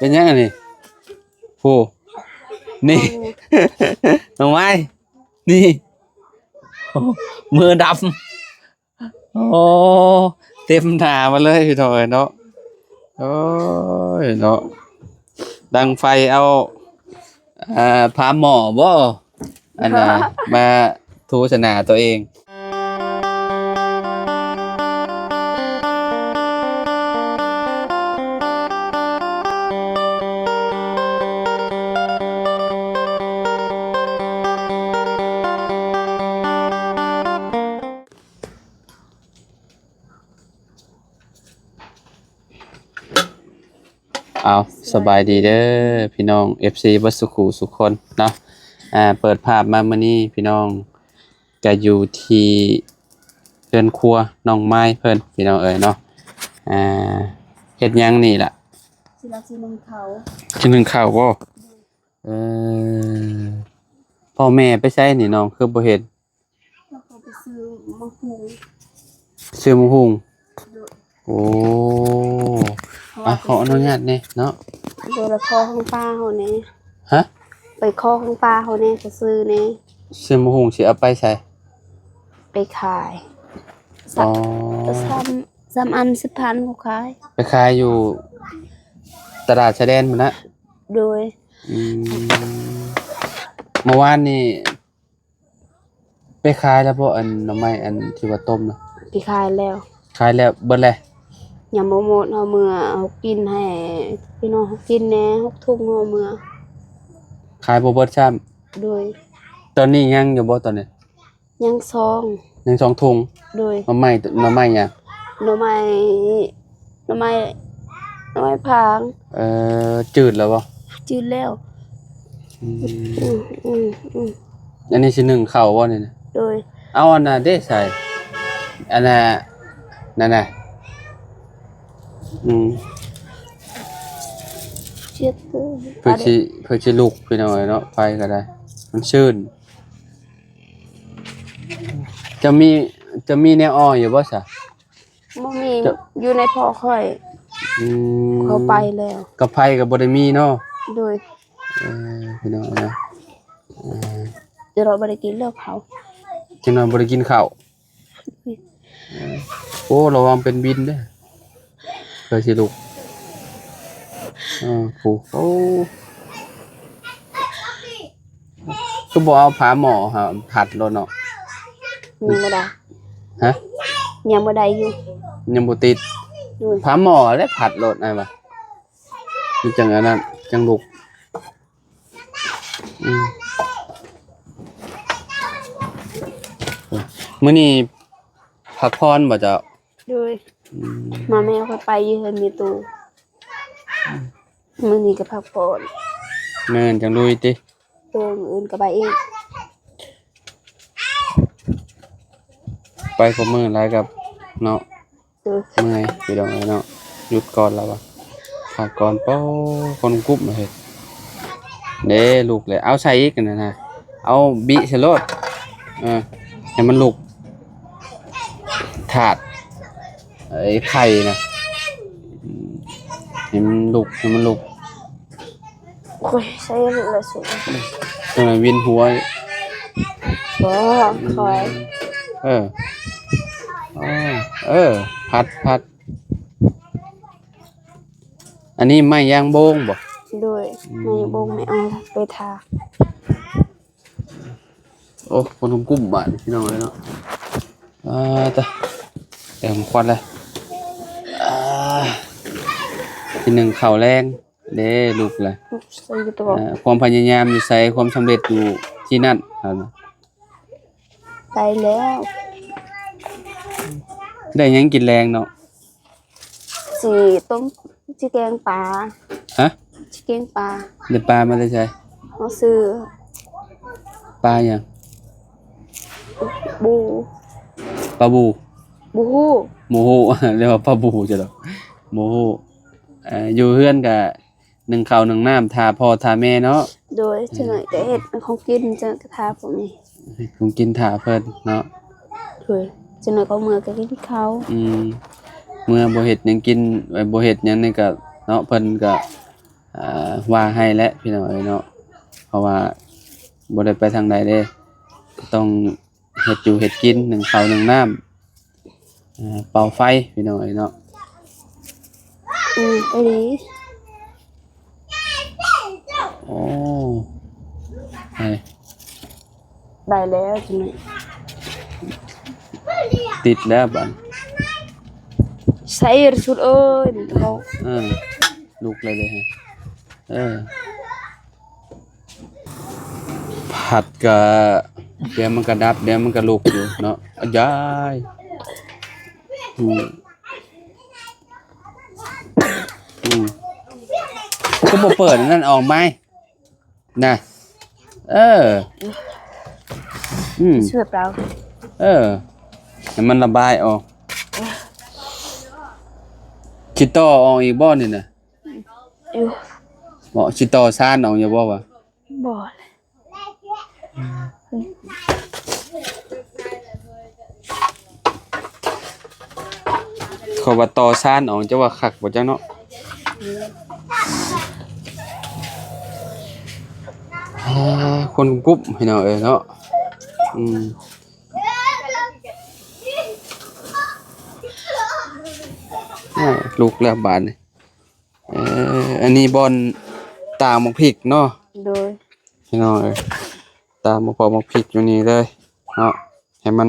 ປັນຫຍັງອັນນີ້? ໂອ້ ນີ້ ໜໍ່ໄມ້ ນີ້ ໂອ້ ມືດຳ ໂອ້ ເຕັມໜ້າມາເລີຍພີ່ນ້ອງເອີຍເນາະ. ໂອ້ຍເນາະ ດັງໄຟເອົາ ອ່າ ຝາໝໍ້ບໍ ອັນນ່າ ມາຖູສະໜ້າຕົວເອງ. ເອົາ ສະບາຍດີເດີພີ່ນ້ອງ ເອັຟຊີ ເບິດສູ່ຄູ່ສູ່ຄົນເນາະ. ອ່າ ເປີດພາບມາມື້ນີ້ພີ່ນ້ອງ ກະຢູ່ທີ່ເຮືອນຄົວນ້ອງມາຍເພິ່ນພີ່ນ້ອງເອີຍເນາະ. ອ່າ ເຮັດຫຍັງນີ້ລະ? ຊິລາຊິໜຶ້ງເຂົ້າ. ຊິໜຶ້ງເຂົ້າບໍ? ເອີ ພໍ່ແມ່ໄປໃສນີ້ນ້ອງ ຄືບໍ່ເຫັນ? ແລ້ວເຂົາໄປຊື້ໝາກຫຸ່ງ. ຊື້ໝາກຫຸ່ງ? ໂດຍ. ໂອ້ ອ່ະ ຂໍອະນຸຍາດແດ່ເນາະ. ໂດຍ ແລ້ວຂໍຂອງປ້າເຮົາແດ່. ຮະ? ໄປຂໍຂອງປ້າເຮົາແດ່ ໄປຊື້ແດ່. ຊື້ໝາກຫຸ່ງຊິເອົາໄປໃສ? ໄປຂາຍ. ອໍ ສາມ ສາມອັນສິບພັນ ເຂົາຂາຍ. ໄປຂາຍຢູ່ຕະຫຼາດຊາຍແດນພຸ້ນນະ? ໂດຍ. ອືມ ເມື່ອວານນີ້ ໄປຂາຍແລ້ວບໍ່ ອັນໜໍ່ໄມ້ອັນທີ່ວ່າຕົ້ມນະ? ໄປຂາຍແລ້ວ. ຂາຍແລ້ວ ເບິດແລ້ວ? ຍັງບໍ່ໝົດ ເຮົາເມືອ ເຮົາກິນໃຫ້ພີ່ນ້ອງເຮົາກິນແດ່ ຫົກຖົງເຮົາເມືອ. ຂາຍບໍ່ເບິດຊ້ຳ? ໂດຍ. ຕອນນີ້ຍັງຢູ່ບໍ່ຕອນນີ້? ຍັງສອງ ຍັງສອງຖົງ. ໂດຍ. ໜໍ່ໄມ້ ໜໍ່ໄມ້ຫຍັງ? ໜໍ່ໄມ້ ໜໍ່ໄມ້ ໜໍ່ໄມ້ພາງ. ເອີ ຈືດແລ້ວບໍ່? ຈືດແລ້ວ. ອືມ ອືມ ອືມ ອືມ. ອັນນີ້ຊິໜຶ້ງເຂົ້າບໍ່ນີ້ນະ? ໂດຍ. ເອົາອັນນ່າເດ້ໃສ່ ອັນນ່າ ນັ້ນນະ. ອືມ ເຈັບເດີ ເພື່ອຊິ ເພື່ອຊິລຸກ ພີ່ນ້ອງເອີຍເນາະ ໄຟກໍໄດ້ ມັນຊື່ນ. ຈະມີ ຈະມີແນວອ່ອຍຢູ່ບໍ່ຊະ? ບໍ່ມີ ຈະ ຢູ່ໃນພໍ່ຂ້ອຍ. ອືມ ເຂົາໄປແລ້ວ ກັບໃຜກໍບໍ່ໄດ້ມີເນາະ. ໂດຍ. ເອີ ພີ່ນ້ອງເນາະ ເອີ ຈະເນາະ ບໍ່ໄດ້ກິນແລ້ວເຂົາ ຈະເນາະ ບໍ່ໄດ້ກິນເຂົ້າ. ໂອ້ ລະວັງເປັນບິນເດີ້ ເພື່ອຊິລຸກ. ເອີ ໂອ້ ຄືບໍ່ເອົາຝາໝໍ້ຫັ້ນພັດໂລດເນາະ? ຍັງບໍ່ໄດ້. ຮະ? ຍັງບໍ່ໄດ້ຢູ່ ຍັງບໍ່ຕິດ. ໂດຍ. ຝາໝໍ້ແຫຼະພັດໂລດ ອ້າຍວ່າ ມັນຈັ່ງອັນນັ້ນ ຈັ່ງລຸກ. ອືມ ມື້ນີ້ພັກຜ່ອນບໍ່ເຈົ້າ? ໂດຍ. ອືມ ມາແມ່ຂ້ອຍໄປຢູ່ເຮືອນແມ່ຕູ້. ອືມ ມື້ນີ້ກໍພັກຜ່ອນ. ແມ່ນ ຈັ່ງລຸຍຕິ? ໂດຍ. ມື້ອື່ນກໍໄປອີກ. ໄປຄົບມື້ຫຼາຍກັບເນາະ. ໂດຍ. ເມື່ອຍ ພີ່ນ້ອງເອີຍເນາະ ຢຸດກ່ອນລະວ່າ ພັກກ່ອນ. ປ້ອ ຄົນກຸບມາເຮັດເດ້ ລຸກແລ້ວ. ເອົາໃສ່ອີກນັ້ນນະ ເອົາບິໃສ່ໂລດ ເອີ ໃຫ້ມັນລຸກ ທາດໄອ້ໄຂ່ນະ ອືມ ໃຫ້ມັນລຸກ ໃຫ້ມັນລຸກ. ໂອ້ຍ ໃສ່ແລ້ວສຸດ ຈັ່ງໃຫ້ວິນຫົວ. ບໍ່ ຄ່ອຍ. ເອີ ອໍ ເອີ ພັດ ພັດ. ອັນນີ້ໄມ້ຢາງໂບງບໍ່? ໂດຍ. ອືມ ໄມ້ຢາງໂບງ ແມ່ເອົາໄປທາ. ໂອ້ ຄົນກຸ້ມບາດນີ້ ພີ່ນ້ອງເອີຍເນາະ. ອ່າ ຕະ ແຕ່ມຄວັນແລ້ວ. ອ່າ ທີໜຶ່ງເຂົ້າແລງເດ້ ລຸກແລ້ວ. ໃສ່ຢູ່ຕົວະ. ອ່າ ຄວາມພະຍາຍາມຢູ່ໃສ ຄວາມສຳເລັດຢູ່ທີ່ນັ້ນ. ໄດ້ແລ້ວ. ໄດ້ຫຍັງກິນແລງເນາະ? ຊິຕົ້ມ ຊິແກງປາ. ຮະ? ຊິແກງປາ. ໄດ້ປາມາແຕ່ໃສ? ເຮົາຊື້. ປາຫຍັງ? ບູ. ປາບູ? ບໍ່ຮູ້. ບໍ່ຮູ້. ເອີ້ນວ່າປາບູຊັ້ນດອກ. ບໍ່ຮູ້. ເອີ ຢູ່ເຮືອນກະ ໜຶ້ງເຂົ້າໜຶ້ງນ້ຳຖ້າພໍ່ຖ້າແມ່ເນາະ. ໂດຍ. ອືມ ຈັກໜ້ອຍກໍເຮັດຂອງກິນ ຈັກໜ້ອຍກໍຖ້າພວກນີ້ ເຮັດຂອງກິນຖ້າເພິ່ນເນາະ. ໂດຍ. ຈັກໜ້ອຍກໍເມືອກໍກິນເຂົ້າ. ອືມ ເມື່ອບໍ່ເຮັດຫຍັງກິນ ບໍ່ເຮັດຫຍັງນີ້ກໍເນາະ ເພິ່ນກໍ ອ່າ ວ່າໃຫ້ແຫຼະພີ່ນ້ອງເອີຍເນາະ ເພາະວ່າບໍ່ໄດ້ໄປທາງໃດເດ້ ຕ້ອງເຮັດຢູ່ເຮັດກິນ ໜຶ້ງເຂົ້າໜຶ້ງນ້ຳ ອ່າ ເປົ່າໄຟພີ່ນ້ອງເອີຍເນາະ. ອືມ ອີ່ຫຼີ. ໂອ້ ໄປ ໄດ້ແລ້ວຈັ່ງນີ້ ຕິດແລ້ວບາດ ໃສ່ສຸດເອີຍ ເອີ ລຸກແລ້ວເດ້ ເອີ. ພັດກະ ດຽວມັນກະດັບ ດຽວມັນກະລຸກຢູ່ເນາະ ອາຍາຍ ອືມ ອືມ ຄືບໍ່ເປີດອັນນັ້ນອອກໄມ ນະ ເອີ ອືມ ຊ່ວຍເປົ່າ ເອີ ໃຫ້ມັນລະບາຍອອກ ຊິຕໍ່ອອກອີກບໍ່ນີ້ນະ? ຢູ່ ບໍ່ ຊິຕໍ່ຊານອອກຢູ່ບໍ່ວະ? ບໍ່ແຫຼະ ເຂົາວ່າຕໍ່ຊານອອກ ເຈົ້າວ່າຄັກບໍ່ຈັກເນາະ? ອ່າ ຄົນກຸບພີ່ນ້ອງເອີຍເນາະ ອືມ ລຸກແລ້ວບາດນີ້. ເອີ ອັນນີ້ບ່ອນຕາກໝາກພິກເນາະ ໂດຍ ພີ່ນ້ອງເອີຍ ຕາກໝາກພອກໝາກພິກຢູ່ນີ້ເລີຍເນາະ ໃຫ້ມັນ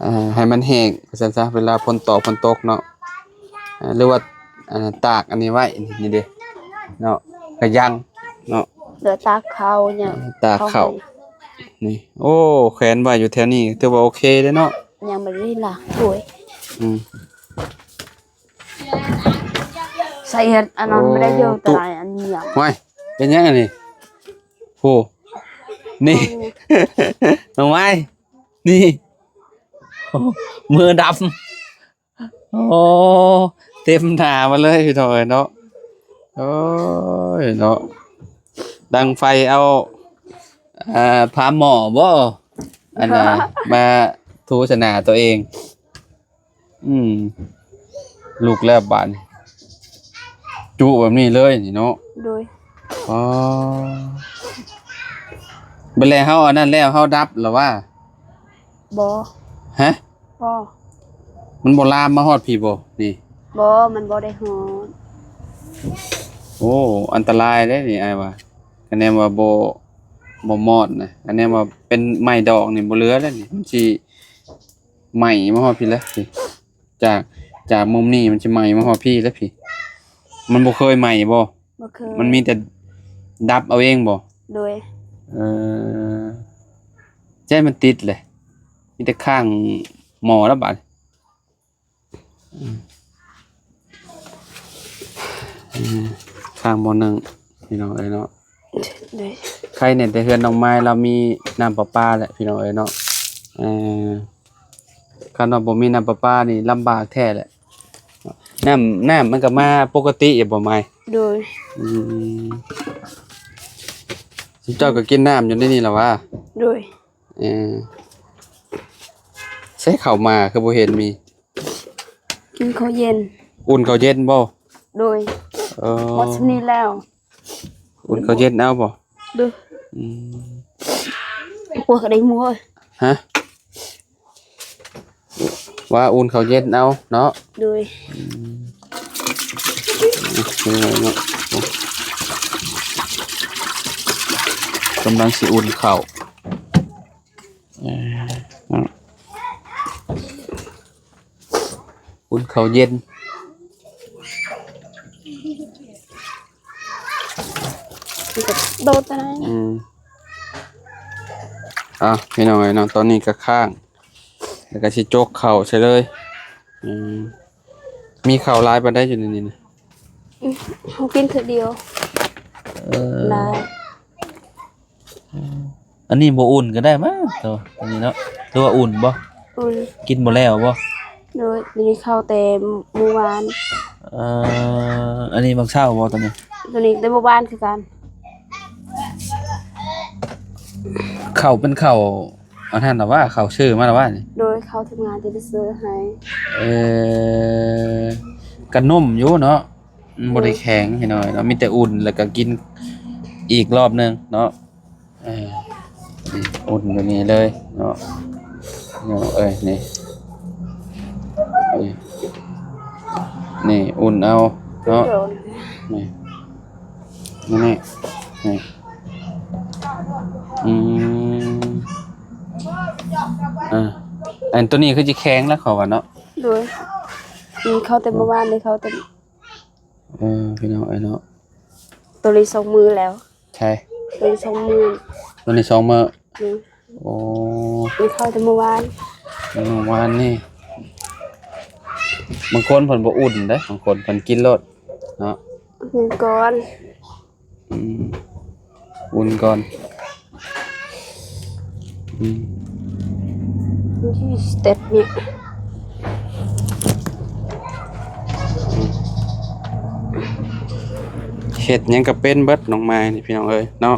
ເອີ ໃຫ້ມັນແຫ້ງວ່າຊັ້ນຊະ ເວລາຝົນຕົກ ຝົນຕົກເນາະ ເອີ ຫຼືວ່າ ເອີ ຕາກອັນນີ້ໄວ້ ນີ້ເດ້ເນາະ ກະຍັງເນາະ ເຫຼືອຕາກເຂົ້າເນາະ ຕາກເຂົ້າ ນີ້ ໂອ້ ແຂວນໄວ້ຢູ່ແຖວນີ້ ຖືວ່າໂອເຄເດ້ເນາະ ຍັງບໍ່ໄດ້ລ້າງຖ້ວຍ ອືມ. ໃສ່ອັນນັ້ນບໍ່ໄດ້ເດີ ໂອ້ ຕະຫຼາຍອັນນີ້ຫຍັງ ຫວາຍ ເປັນຫຍັງອັນນີ້ ໂຫ ນີ້ ນ້ອງໄມ້ ນີ້ ໂອ້ ມືດຳ ໂອ້ ເຕັມໜ້າມາເລີຍພີ່ນ້ອງເອີຍເນາະ ໂອ້ຍເນາະ ດັງໄຟເອົາ ອ່າ ຜ້າໝໍ້ບໍ່ ອັນນ່າ ມາຖູສະໜ້າຕົວເອງ. ອືມ ລຸກແລ້ວບາດນີ້ ຈຸແບບນີ້ເລີຍນີ້ເນາະ ໂດຍ ອໍ ບັດແລ້ວເຮົາອັນນັ້ນແລ້ວ ເຮົາດັບລະຫວາ? ບໍ່ ຮະ? ບໍ່ ມັນບໍ່ລາມມາຮອດພີ້ບໍ່ນີ້? ບໍ່ ມັນບໍ່ໄດ້ຮອດ ໂອ້ ອັນຕະລາຍເດ້ນີ້ອ້າຍວ່າ ຄະແນນວ່າບໍ່ ບໍ່ມອດນະ ຄະແນນວ່າເປັນໄມ້ດອກນີ້ບໍ່ເຫຼືອແລ້ວນີ້ ມັນຊິ ໄໝ້ມາຮອດພີ້ແຫຼະພີ້ ຈາກ ຈາກມຸມນີ້ມັນຊິໄໝ້ມາຮອດພີ້ແຫຼະພີ້ ມັນບໍ່ເຄີຍໄໝ້ບໍ່? ບໍ່ເຄີຍ ມັນມີແຕ່ດັບເອົາເອງບໍ່? ໂດຍ ເອີ ໃຈມັນຕິດແຫຼະ ມີແຕ່ຄ້າງໝໍ້ແລ້ວບາດ ອືມ ອືມ ຂ້າງບໍ່ໜຶ່ງ ພີ່ນ້ອງເອີຍເນາະ ໂດຍ ໄຄແນ່ແຕ່ເຮືອນນ້ອງມາຍລາວມີນ້ຳປະປາແຫຼະ ພີ່ນ້ອງເອີຍເນາະ ເອີ ຄັນວ່າບໍ່ມີນ້ຳປະປານີ້ລຳບາກແທ້ແຫຼະ ນ້ຳ ນ້ຳມັນກໍມາປົກກະຕິຢູ່ບໍ່ມາຍ? ໂດຍ ອືມ ເຈົ້າກໍກິນນ້ຳຢູ່ໃນນີ້ລະຫວາ? ໂດຍ ເອີ ໃສເຂົ້າມາຄືບໍ່ເຫັນມີ? ກິນເຂົ້າເຢັນ ອຸ່ນເຂົ້າເຢັນບໍ່? ໂດຍ ເອີ ໝົດຊ່ຳນີ້ແລ້ວ ອຸ່ນເຂົ້າເຢັນເອົາບໍ່? ໂດຍ ອືມ ໂອ້ຍ ກະໄດ້ໝູ ຮະ? ວ່າອຸ່ນເຂົ້າເຢັນເອົາເນາະ ໂດຍ ອືມ ເນາະ ກຳລັງຊິອຸ່ນເຂົ້າ ເອີ ເນາະ ອຸ່ນເຂົ້າເຢັນ ມັນກໍໂດດໄປ ອືມ ອ່ະ ພີ່ນ້ອງເອີຍເນາະ ຕອນນີ້ກໍຄ້າງ ແລ້ວກໍຊິຈົກເຂົ້າໃສ່ເລີຍ ອືມ ມີເຂົ້າຫຼາຍປານໃດຢູ່ໃນນີ້ນະ? ເຮົາກິນເທື່ອດຽວ ເອີ ຫຼາຍ ອັນນີ້ບໍ່ອຸ່ນກໍໄດ້ມັ້ງ ໂຕ ອັນນີ້ເນາະ ຫຼືວ່າອຸ່ນບໍ່? ອຸ່ນ ກິນບໍ່ແລ້ວບໍ່? ໂດຍ ມີເຂົ້າແຕ່ມື້ວານ ເອີ ອັນນີ້ບັກເຊົ້າບໍ່ໂຕນີ້? ໂຕນີ້ແຕ່ມື້ວານຄືກັນ ເຂົ້າເປັນເຂົ້າ ອັນນັ້ນລະຫວາ ເຂົ້າຊື້ມາລະຫວານີ້? ໂດຍ ເຂົ້າທຳງານທີ່ໄປຊື້ໃຫ້ ເອີ ກະໜຸ່ມຢູ່ເນາະ? ມັນບໍ່ໄດ້ແຂງພີ່ນ້ອງເນາະ ມີແຕ່ອຸ່ນ ແລ້ວກໍກິນອີກລອບໜຶ່ງເນາະ. ເອີ ນີ້ອຸ່ນຢູ່ນີ້ເລີຍເນາະ ພີ່ນ້ອງເອີຍ. ນີ້ ນີ້ ນີ້ອຸ່ນເອົາເນາະ ໂດຍ ນີ້ ນີ້ ນີ້ ນີ້ ອືມ ອ່າ ອັນໂຕນີ້ຄືຊິແຂງແລ້ວເຂົາວ່າເນາະ. ໂດຍ ນີ້ເຂົ້າແຕ່ມື້ວານນີ້ ເຂົ້າແຕ່ ເອີ ພີ່ນ້ອງເອີຍເນາະ ໂຕນີ້ສອງມື້ແລ້ວ. ໃຊ່ ໂຕນີ້ສອງມື້ ໂຕນີ້ສອງມື້. ອືມ ໂອ້ ກິນເຂົ້າແຕ່ມື້ວານ ມື້ວານນີ້. ບາງຄົນເພິ່ນບໍ່ອຸ່ນເດ້ ບາງຄົນເພິ່ນກິນໂລດເນາະ ອຸ່ນກ່ອນ. ອືມ ອຸ່ນກ່ອນ. ອືມ ສະເຕັບນີ້ ເຮັດຫຍັງກໍເປັນເບິດນ້ອງມາຍນີ້ ພີ່ນ້ອງເອີຍເນາະ.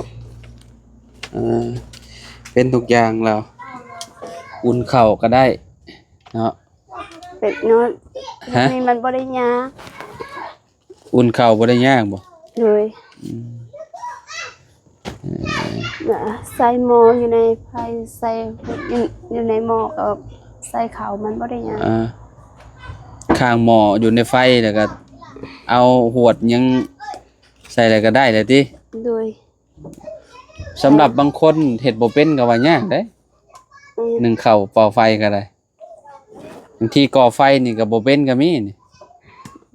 ເອີ ເປັນທຸກຢ່າງແລ້ວ ອຸ່ນເຂົ້າກໍໄດ້ເນາະ. ເປັນເນາະ ຮະ ນີ້ມັນບໍ່ໄດ້ຍາກ. ອຸ່ນເຂົ້າບໍ່ໄດ້ຍາກບໍ່? ໂດຍ ອືມ ເອີ ແລ້ວໃສ່ໝໍ້ຢູ່ໃນໄຟ ໃສ່ ຢູ່ ຢູ່ໃນໝໍ້ກໍໃສ່ເຂົ້າ ມັນບໍ່ໄດ້ຍາກ. ອ່າ ຂ້າງໝໍ້ຢູ່ໃນໄຟ ແລ້ວກໍເອົາຫວດຫຍັງໃສ່ແລ້ວກໍໄດ້ແລ້ວຕິ? ໂດຍ ສຳລັບບາງຄົນເຮັດບໍ່ເປັນກໍວ່າຍາກເດ້ ອືມ ໜຶ້ງເຂົ້າເປົ່າໄຟກໍໄດ້. ບາງທີກໍ່ໄຟນີ້ກໍບໍ່ເປັນກໍມີນີ້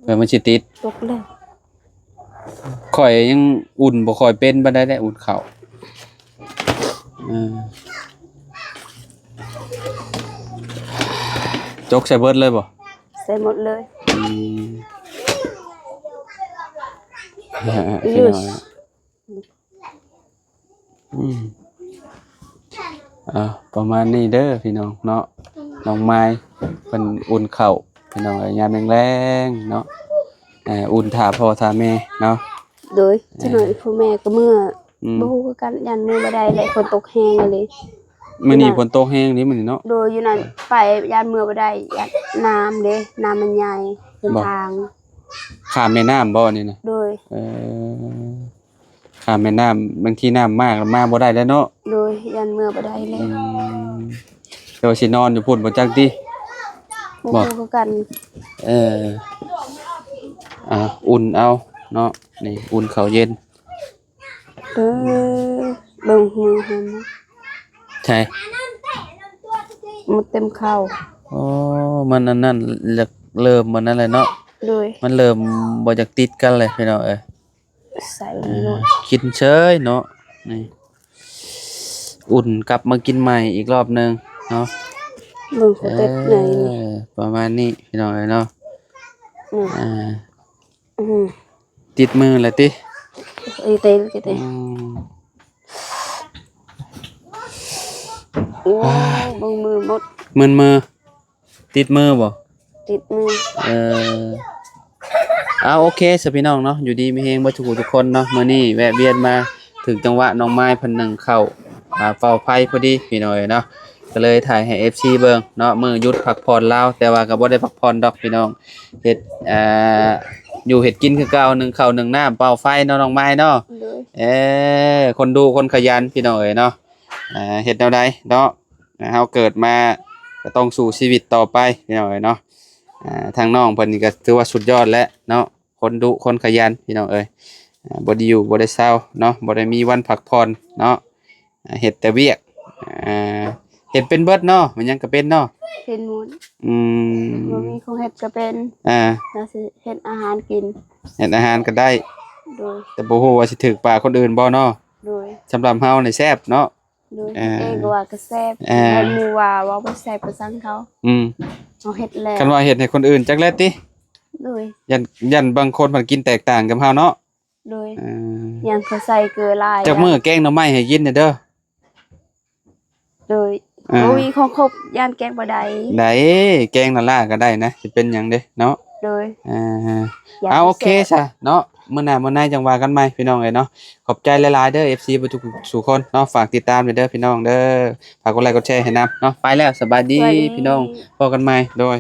ເພື່ອມັນຊິຕິດ. ຕົກແລ້ວ ຂ້ອຍຍັງອຸ່ນບໍ່ຄ່ອຍເປັນປານໃດເດ້ ອຸ່ນເຂົ້າ. ເອີ ຈົກໃສ່ເບິດເລີຍບໍ່? ໃສ່ໝົດເລີຍ. ອືມ ພີ່ນ້ອງ ອືມ ອ່າ ປະມານນີ້ເດີພີ່ນ້ອງເນາະ. ນ້ອງມາຍເພິ່ນອຸ່ນເຂົ້າພີ່ນ້ອງເອີຍ ຍາມແລງໆເນາະ ເອີ ອຸ່ນຖ້າພໍ່ຖ້າແມ່ເນາະ. ໂດຍ ເອີ ຈັກໜ້ອຍພໍ່ແມ່ກໍເມືອ ອືມ ບໍ່ຮູ້ຄືກັນ ຢ້ານເມືອບໍ່ໄດ້ແຫຼະ ຝົນຕົກແຮງອີ່ຫຼີ. ມື້ນີ້ຝົນຕົກແຮງເດ້ມື້ນີ້ເນາະ. ໂດຍ ຢູ່ນັ້ນໄປຢ້ານເມືອບໍ່ໄດ້ ຢ້ານນ້ຳເດ້ ນ້ຳມັນໃຫຍ່ ເປັນທາງ. ຂ້າມແມ່ນ້ຳບໍ່ນີ້ນະ? ໂດຍ ເອີ ຂ້າມແມ່ນ້ຳ ບາງທີນ້ຳມາກ ມາບໍ່ໄດ້ແລ້ວເນາະ. ໂດຍ ຢ້ານເມືອບໍ່ໄດ້ແລ້ວ. ອືມ ແຕ່ວ່າຊິນອນຢູ່ພຸ້ນບໍ່ຈັກຕິ? ບໍ່ ບໍ່ ຮູ້ຄືກັນ. ເອີ ອ່າ ອຸ່ນເອົາເນາະ ນີ້ ອຸ່ນເຂົ້າເຢັນ. ເອີ ເບິ່ງຫູຫັ້ນ ໃຊ່ ມັນເຕັມເຂົ້າ. ອໍ ມັນອັນນັ້ນ ເລີ່ມມັນນັ້ນແຫຼະເນາະ. ໂດຍ ມັນເລີ່ມບໍ່ຢາກຕິດກັນແຫຼະພີ່ນ້ອງເອີຍ. ໃສ່ ເອີ ກິນເຊີຍເນາະ ນີ້ ອຸ່ນກັບມາກິນໃໝ່ອີກລອບໜຶ່ງເນາະ. ເບິ່ງ ເອີ ປະມານນີ້ພີ່ນ້ອງເອີຍເນາະ. ອືມ ອ່າ ອືມ ຕິດມືແລ້ວຕິ? ເອີ ຕິດ ຕິດ ຕິດ ອືມ ໂອ້ ເບິ່ງມືໝົດ ມຶນມື. ຕິດມືບໍ່? ຕິດມື. ເອີ ເອົາ ໂອເຄ ສະພີ່ນ້ອງເນາະ ຢູ່ດີມີແຮງເບິດທຸກຜູ້ທຸກຄົນເນາະ. ມື້ນີ້ແວະວຽນມາຖືກຈັງຫວະນ້ອງມາຍເພິ່ນໜຶ້ງເຂົ້າ ອ່າ ເປົ່າໄຟພໍດີພີ່ນ້ອງເອີຍເນາະ ກໍເລີຍຖ່າຍໃຫ້ເອັຟຊີເບິ່ງເນາະ. ມື້ຢຸດພັກຜ່ອນລາວ ແຕ່ວ່າກໍບໍ່ໄດ້ພັກຜ່ອນດອກພີ່ນ້ອງ ເຮັດ ອ່າ ຢູ່ເຮັດກິນຄືເກົ່າ ໜຶ້ງເຂົ້າໜຶ້ງນ້ຳ ເປົ່າໄຟເນາະ ນ້ອງມາຍເນາະ. ໂດຍ ເອີ ຄົນດຸຄົນຂະຫຍັນພີ່ນ້ອງເອີຍເນາະ. ອ່າ ເຮັດແນວໃດເນາະ ເຮົາເກີດມາກໍຕ້ອງສູ້ຊີວິດຕໍ່ໄປພີ່ນ້ອງເອີຍເນາະ. ອ່າ ທາງນ້ອງເພິ່ນນີ້ກໍຖືວ່າສຸດຍອດແລ້ວເນາະ ຄົນດຸຄົນຂະຫຍັນພີ່ນ້ອງເອີຍ. ອ່າ ບໍ່ໄດ້ຢູ່ບໍ່ໄດ້ເຊົາເນາະ ບໍ່ໄດ້ມີວັນພັກຜ່ອນເນາະ ອ່າ ເຮັດແຕ່ວຽກ ອ່າ ເຮັດເປັນເບິດເນາະ ແມ່ນຫຍັງກໍເປັນເນາະ. ເປັນໝົດ. ອືມ ບໍ່ມີຂອງເຮັດກໍເປັນ. ອ່າ ລາວຊິເຮັດອາຫານກິນ ເຮັດອາຫານກໍໄດ້. ໂດຍ ແຕ່ບໍ່ຮູ້ວ່າຊິຖືກປາກຄົນອື່ນບໍ່ເນາະ. ໂດຍ ສຳລັບເຮົານີ້ແຊບເນາະ. ໂດຍ ອ່າ ເຮັດເອງກໍວ່າກໍແຊບ ອ່າ ແມ່ນໝູ່ວ່າເວົ້າບໍ່ແຊບກໍຊ່າງເຂົາ. ອືມ ເຮົາເຮັດແລ້ວ ຄັນວ່າເຮັດໃຫ້ຄົນອື່ນຈັກແລ້ວຕິ. ໂດຍ ຢ້ານ ຢ້ານບາງຄົນມັນກິນແຕກຕ່າງກັບເຮົາເນາະ. ໂດຍ ອ່າ ຢ້ານເຂົາໃສ່ເກືອຫຼາຍ. ຈັກມື້ແກງໜໍ່ໄມ້ໃຫ້ກິນແດ່ເດີ. ໂດຍ ອ່າ ໂອ້ຍ ຂອງຄົບ ຢ້ານແກງບໍ່ໄດ້. ໄດ້ ແກງລະລາກໍໄດ້ນະ ຊິເປັນຫຍັງເດ້ເນາະ. ໂດຍ ອ່າ ເອົາ ໂອເຄຊະເນາະ ມື້ໜ້າມື້ໃນຈັ່ງວ່າກັນໃໝ່ພີ່ນ້ອງເອີຍເນາະ. ຂອບໃຈຫຼາຍໆເດີ ເອັຟຊີ ເບິດທຸກສູ່ຄົນເນາະ ຝາກຕິດຕາມແດ່ເດີພີ່ນ້ອງເດີ ຝາກກົດໄລກົດແຊໃຫ້ນຳເນາະ. ໄປແລ້ວ ສະບາຍດີ ສະບາຍດີ ພີ່ນ້ອງ ພໍ້ກັນໃໝ່ ໂດຍ.